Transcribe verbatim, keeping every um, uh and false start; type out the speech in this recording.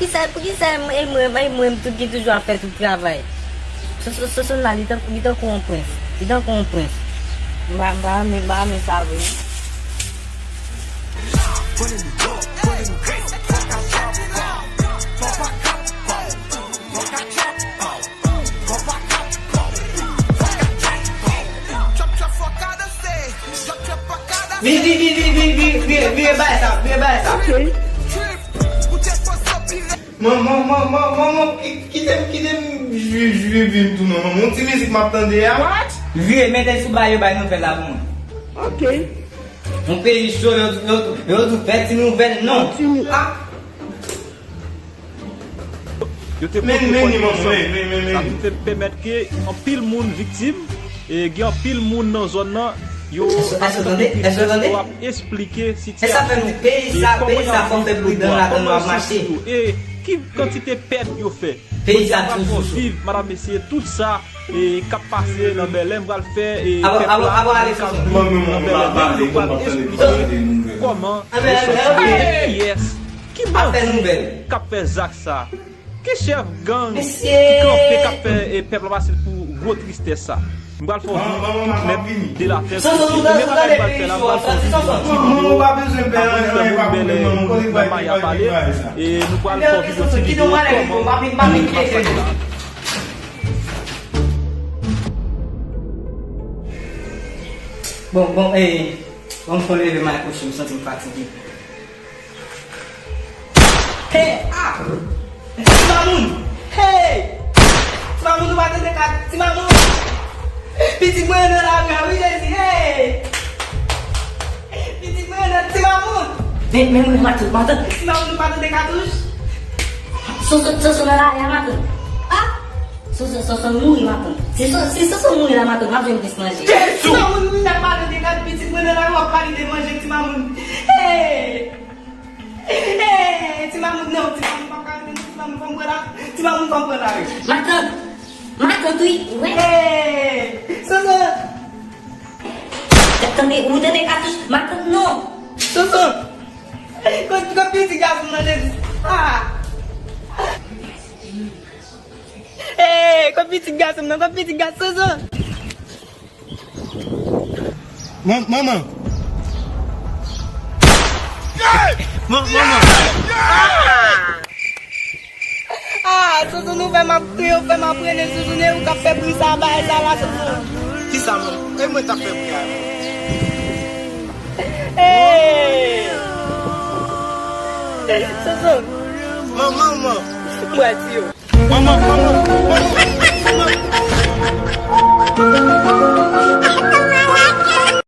Poukisa, poukisa e mwen, e mwen, e mwen tou ki toujou ap fè tout travay? Soso, Soso nan, li tankou, li tankou yon prens. Li tankou yon prens. M pa, m pa renmen, m pa renmen sa vre. Vire, vire, vire, vire, vire, vire, vire, vire, vire, bay sa, vire, bay sa. Ok. Manman, manman, manman, ki-, kite m, kite m jwi-, jwi vi m tou non, manman. Yon ti mizik m ap tande a. What? Vire, mete l sou ba yo, bay nouvèl la pou mwen. Ok. Yon peyi cho, yo, yo, yo tou fè ti nouvèl non. Ti nou- Ah. Yo te Men, pote men, kò li men, ansanm. Men, men, men, men. Sa ki te pèmèt ke anpil moun viktim, e gen anpil moun nan zòn nan, yo Èske, èske tande? Èske tande? Yo ap esplike sitiyasyon e kòman y ap viv pouvwa, kòman yo soti tou, e ki kantite pèt yo fè. Kote y ap pral fè viv, madanm, mesye, tout sa e k ap pase nan Bèlè, m pral fè e pèp la nan Bèlè menm, yo pral esplike kòman yo soti, kiyès, ki bandi k ap fè zak sa, ki chèf gang ki kanpe, k ap fè e pèp la pase pou gwo tristès sa. M pral fè w viv tout nèt de la tèt o pye. Premye bagay m pral fè la, m pral fè w viv yon ti videyo kòman m fè moun Bèlè nan Maya pale. E nou pral fè w viv yon ti videyo kòman moun ap pase la. Bon, bon, e, bon, fò leve m al kouche, m santi m fatige. Hey, ah! Ti Mamoun! Hey! Ti Mamoun, ou pa tande kat, Ti Mamoun! Pitit mwen nan lari a, wi, Jezi! Hey! Pitit mwen nan, Ti Mamoun! Men, men, men, matant, matant! Ti Mamoun, ou pa tande katouch? Soso, Soso nan lari a, matant! Ah! Soso, Soso mouri, matant. Si So-, si Soso mouri la, matant, m ap jwenn plis manje. Jezi! Ti Mamoun, ou t ap pale de kat, pitit mwen nan lari, w ap pale de manje, Ti Mamoun. Hey! Hey! Ti Mamoun, non, Ti Mamoun p ap ka rete, non, Ti Mamoun, fò m pran la. Ti Mamoun, fò m pran la, wi. Matant! Matant, wi, wi. Hey! Soso! Tande, ou tande katouch? Matant, non! Soso! Kot, kot pitit gason m nan, Jezi? Ah! Hey, kot pitit gason m nan, kot pitit gason, Soso? Man-, manman. Man-, manman. Ah, Soso, nou fè m ap kriye, ou fè m ap rele, Soso, e ou k ap fè bri sa, bagay sa la, Soso. Kisa, manman? E mwen t ap fè bri a, non? Hey! Soso. Manman, manman. Mwen di yo. Manman, manman,